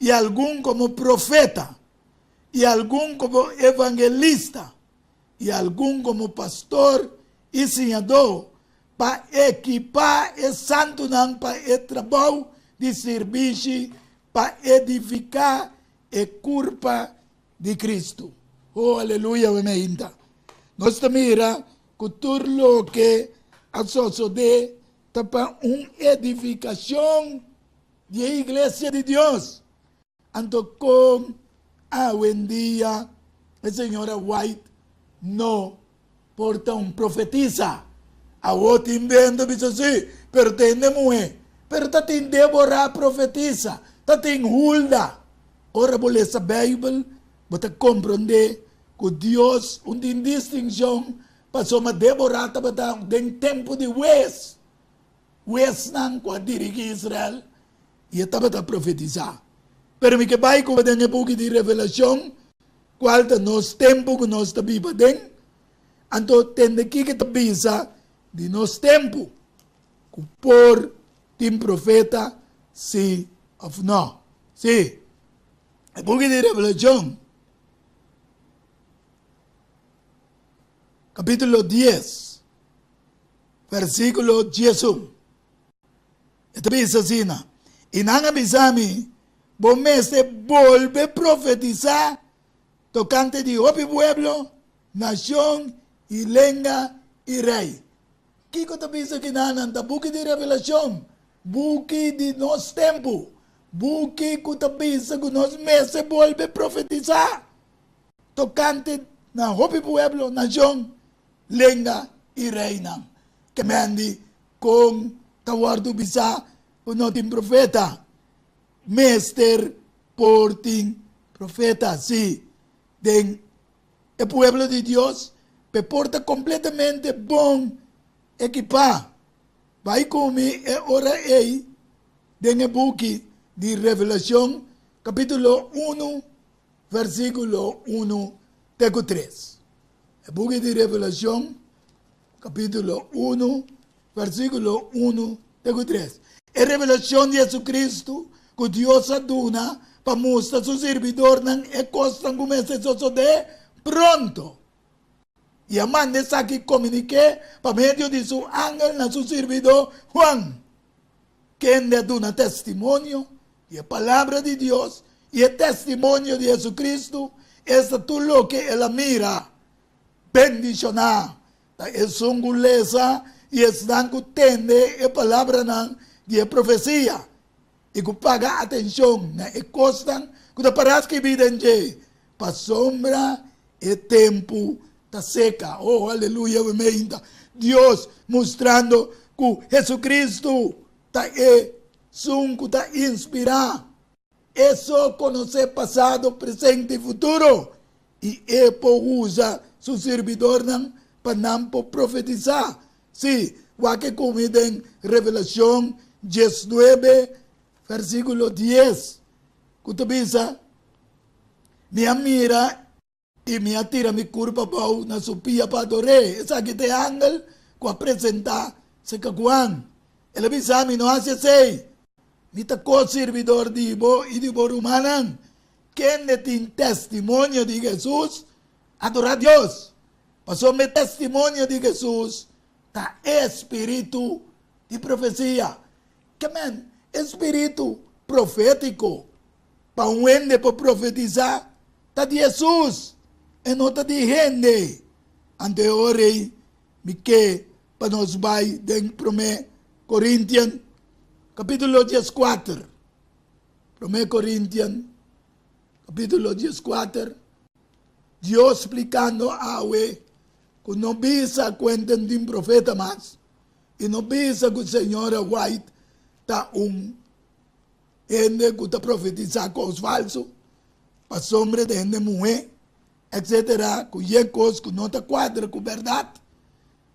i algun komo profeta, i algun komo evangelista, i algun komo pastor i siñadó, pa ekipá e santunan pa e trabou di sirbishi, pa edifiká e kurpa di Kristu. Oh, aleluya, we meinta. Nos ta mira ku tur loke a sosodé ta pa un edifikashon di e iglesia di Dios. Anto kon awendia e señora White no por ta un profetisa? Awor tin bendo bisa si, pero ta hende muhé. Pero ta tin Deborah profetisa, ta tin Hulda. Ora bo lesa Bijbel, bo ta komprondé ku Dios un tin distinshon pasobra Deborah tabata den tempu di hues, huesnan ku a dirigí Israel, i e tabata profetisá. Pero mi ke bai ku bo den e buki di Revelashon, kual ta nos tempu ku nos ta biba den, anto tende kiko e ta bisa di nos tempu, ku por tin profeta sí òf nò. Sí, e buki di Revelashon, kapítulo dies, versíkulo 11. E ta bisa asina, I nan a bisa mi, Bo mester bolbe profetisá tokante di hopi pueblo, nashon i lenga i rei. Kiko ta bisa kinanan ta buki di Revelashon, buki di nos tempu, buki ku ta bisa ku nos mester bolbe profetisá tokante na hopi pueblo, nashon, lenga i reinan. Kemendi Kon ta wòrdu bisá ku no tin profeta? Mester por tin profeta, sí, den e pueblo di Dios, p'e por ta kompletamente bon ekipá. Bai ku mi e ora ei den e buki di Revelashon, kapítulo unu, versíkulo unu te ku tres. E buki di Revelashon, kapítulo unu, versíkulo unu te ku tres. E revelashon di Jesucristo ku Dios a duna pa mustra su sirbidornan e kosnan ku mester sosodé pronto. I a manda esaki komuniké pa medio di su angel na su sirbidó Juan, kende a duna testimonio di e Palabra di Dios i e testimonio di Jesucristo, esta tur loke el a mira. Bendishoná ta esun ku lesa i esnan ku tende e palabranan di e profesia i ku paga atenshon na e kosnan ku ta pará skibí den dje, pasobra e tempu ta seka. Oh, aleluya, we meinta! Dios mustrando ku Jesucristo ta esun ku ta inspirá. E so konosé pasado, presente i futuro, i e por usa su sirbidornan pa nan por profetisá. Sí, wak e kumi den Revelashon diesnuebe, versíkulo dies, ku ta bisa, Mi a mira i mi a tira mi kurpa abou na su pia pa ador'é. Esaki ta e angel ku a presentá serka Juan. El a bisa mi, No hasi esei. Mi ta ko-sirbidor di bo i di bo rumannan, kende tin testimonio di Hesus. Adorá Dios, pasobra e testimonio di Hesus ta e spiritu di profesia. Ke men, e spiritu profétiko pa un hende por profetisá ta di Hesus, e no ta di hende. Anto e ora ei mi ke pa nos bai den Promé Korintian kapítulo dieskuater. Promé Korintian kapítulo dieskuater, Dios splikando awe ku no bisa ku e tin profeta mas i no bisa ku señora White ta un hende ku ta profetisá kos falsu, pasobra ta hende muhé, etsetera, ku ye kos ku no ta kuadra ku bèrdat.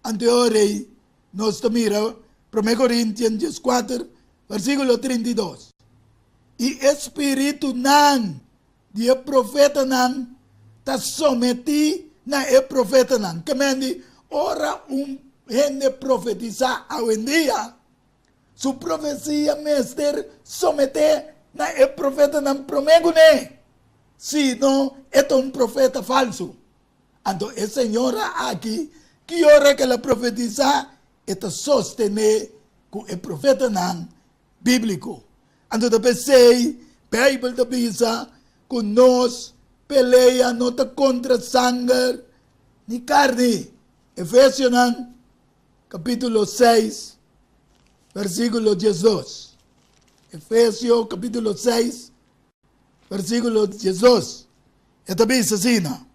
Anto e ora ei nos ta mira Promé Korintian dieskuater, versíkulo 32, I e spiritunan di e profetanan ta sometí na e profetanan. Ke men di, ora un hende profetisá awendia, Su profesia mester someté na e profetanan promé kuné, si no e ta un profeta falsu. Anto e señora aki, ki ora ku el a profetisá, e ta sostené ku e profetanan bíbliko. Anto ta p'esei Beibel ta bisa ku nos pelea no ta kontra sanger ni karni. Efesionan capítulo 6, versículo 12. Efesio capítulo 6, versículo 12. E ta bisa asina,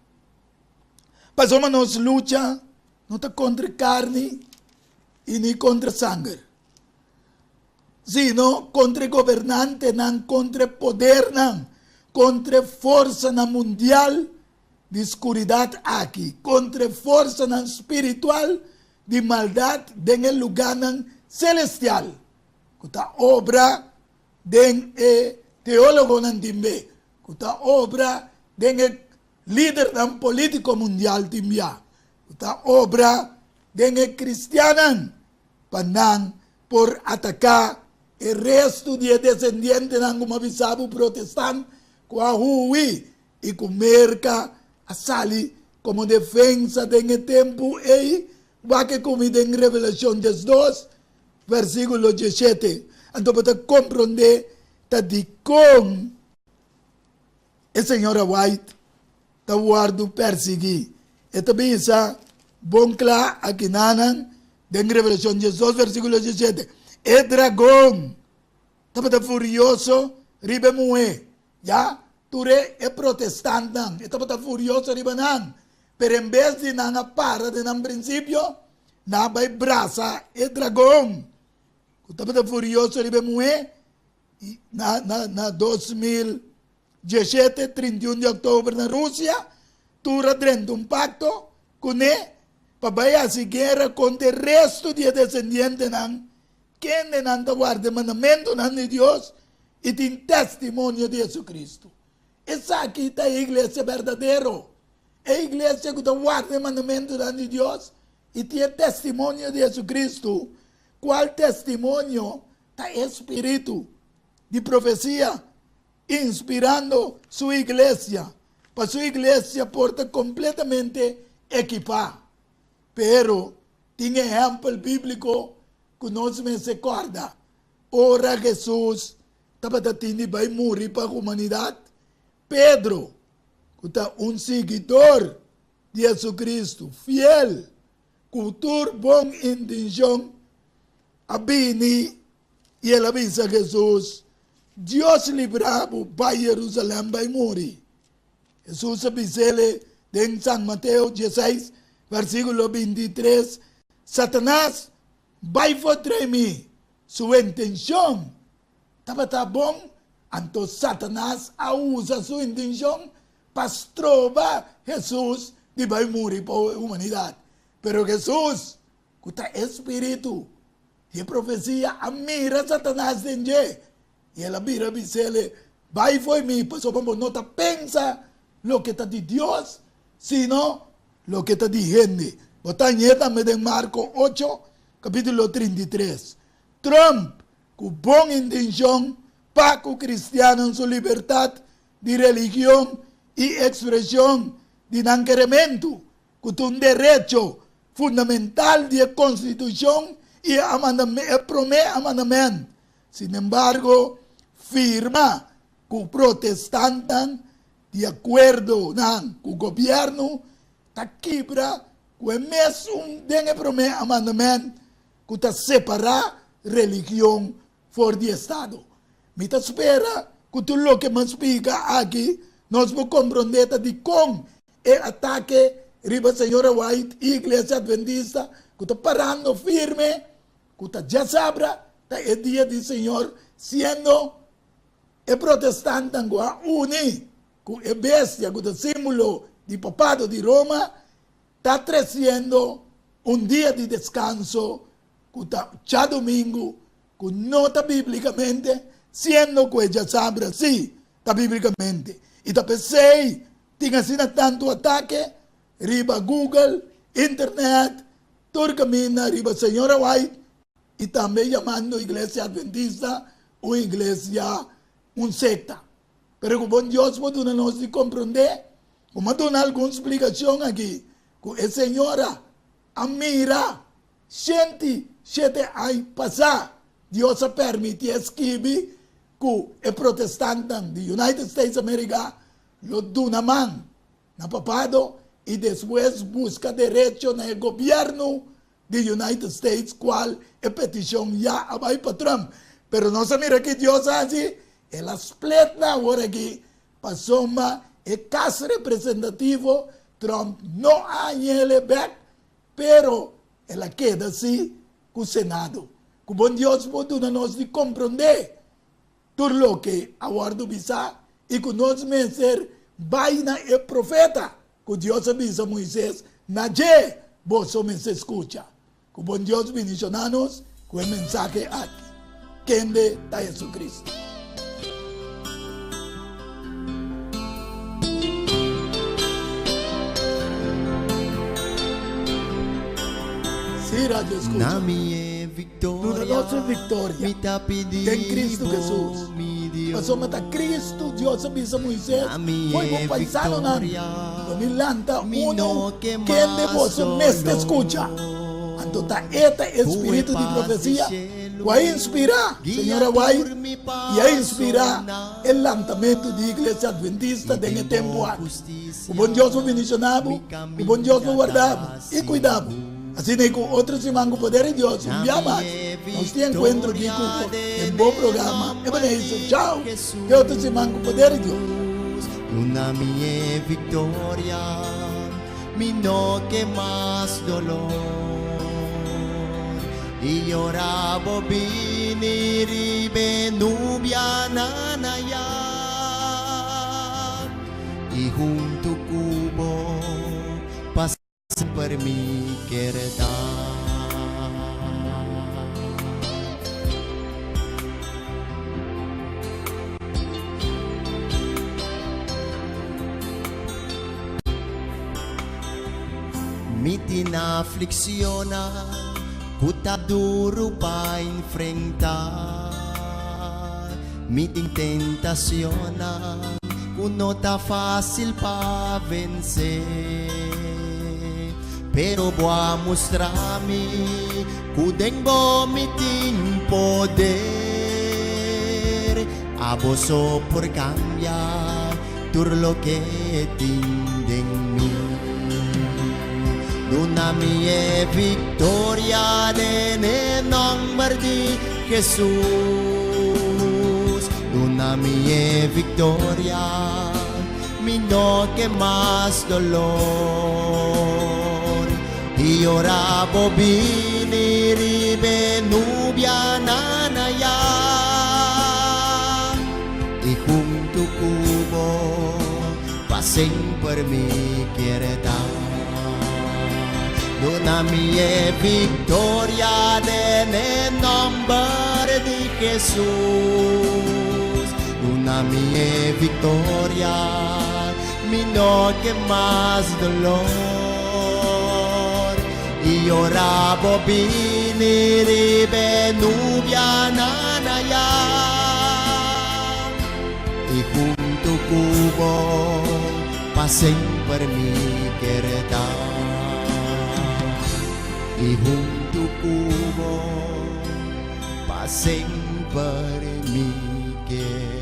Pasobra nos lucha no ta contra carni i ni contra sanger, sino contra e gobernantenan, contra e podernan, contra e forsanan mundial di skuridat aki kontra e forsanan spiritual di maldat den e lugánan selestial, ku ta obra den e teólogonan tin be, ku ta obra den e lidernan polítiko mundial tin bia, ku ta obra den e kristiannan pa nan por ataká e restu di e desendientenan, ku mi a bisa bo, protestant ku a hui i ku Merka a sali komo defensa den e tempu ei, wak e kumi den Revelashon diesdos, versíkulo diesshete. Anto bo ta komprondé ta dikon e señora White ta wòrdu persiguí. E ta bisa bon kla akinanan den Revelashon diesdos, versíkulo diesshete, E dragon tabata furioso riba e muhé. Ya, tur e e protestantnan, e tabata furioso riba nan, pero en bes di nan a para den nan prinsipio, nan a bai brasa e dragon ku tabata furioso riba e muhé, i na na na 2017, 31 di òktober na Rusia, tur a drenta un pakto kuné pa bai hasi guera kontra e resto di e desendientenan Kendenan ta warda e mandamentunan di Dios i tin testimonio di Jesucristo. Esaki ta e iglesia berdadero, e iglesia ku ta warda e mandamentunan di Dios i tin e testimonio di Jesucristo, kual testimonio ta e spiritu di profesia inspirando su iglesia, pa su iglesia por ta kompletamente ekipá. Pero tin ehèmpel bíbliko ku nos mester kòrda. Ora Hesus tabata tin di bai muri pa humanidat, Pedro, ku ta un siguidor di Hesukristu fiel, ku tur bon intenshon, a bini i el a bisa Hesus, Dios libra bo bai Jerusalèm bai muri. Hesus a bis'el den San Mateo dieseis, versíkulo bintitres, Satanas, bai for trae mi! Su intenshon tabata bon, anto Satanas a usa su intenshon pa stroba Hesus di bai muri pa humanidat. Pero Hesus, ku ta e spiritu di e profesia, a mira Satanas den dje i el a bira bis'el, Bai fo'i mi, pasobra bo no ta pensa loke ta di Dios, sino loke ta di hende. Bo ta hañ'é tambe den Marko ocho, kapítulo 33. Trump, ku bon intenshon pa ku kristiannan su libertat di religion i ekspreshon di nan kerementu, ku ta un derecho fundamental di e Konstitushon i e Promé Amandament. Sinembargo, firma ku protestantnan di akuerdo nan ku gobièrnu ta kibra ku e mesun den e Promé Amandament ku ta separá religion for di estado. Mi ta spera ku tur loke mi a splika aki nos por komprondé ta dikon e atake riba señora White i Iglesia Adventista ku ta parando firme ku ta djasabra ta e dia di Señor siendo e protestantan ku a uni ku e bestia ku ta símbolo di papado di Roma ta tresiendo un dia di deskanso ku ta djadumingu ku no ta bíblikamente, siendo ku e djasabra sí ta bíblikamente. I ta p'esei tin asina tantu atake riba Google, Internet, tur kaminda riba Señora White i tambe yamando Iglesia Adventista un iglesia, un sekta. Pero ku bon Dios por duna nos di komprondé, ku a duna algun splikashon aki ku e señora a mira 107 aña pasá, Dios a permití e skibi ku e protestantnan di United States America lo duna man na papado i despues buska derecho na e gobièrnu di United States kual e petishon ya a bai pa Trump. Pero nos a mira ki Dios a hasi, el a split nan awor aki pasobra e kas representativo Trump no a hañ'el bek Pero el a keda si ku Senado. Ku bon Dios por duna nos di komprondé tur loke a wòrdu bisá i ku nos mester bai na e profeta ku Dios a bisa Moises, Na dje boso mester skucha. Ku bon Dios bindishoná nos ku e mensahe aki. Kende ta Jesucristo? Sí, radio escucha. Na mi e victoria. Duna nos e victoria. Mi ta pidi Den Cristo bo, Jesus. mi Dios. Pasobra ta Cristo Dios a bisa Moises, Na mi Foi bo e paisanonan, victoria. lo mi lanta Mi uno no ke kende mas boso mester dolor. scucha. Anto ta e ta e spiritu di profesia ku a inspirá Señora White i a inspirá e lantamentu di Iglesia Adventista den e tempu aki. Ku bon Dios por bendishoná bo, ku bon Dios por warda bo i kuida bo. Asina i ku otro siman ku poder di Dios un bia mas nos tin enkuentro aki ku bo den bo programa Ebenezer. Chao! Te otro siman ku poder di Dios. Duna mi e victoria. Mi no ke mas dolor I ora bo bini riba e nubianan ayá I huntu ku bo pa semper mi ker ta. Mi tin afliccionnan cu ta duro pa enfrenta. Mi tin tentacionnan cu no ta facil pa vence. Pero bo a mustra mi ku den bo mi tin poder. Abo so por kambia tur loke tin den mi. Duna mi e viktoria den e nòmber di Hesus. Duna mi e viktoria, mi no ke mas doló. I ora bo bini riba e nubianan aya. I huntu ku bo pa semper mi ke ta. Duna mi e viktoria den e nòmber di Hesus. Duna mi e viktoria, mi no ke mas doló. I ora bo bini riba e nubianan aya. I huntu ku bo pa semper mi ke ta. I huntu ku bo pa semper mi ke.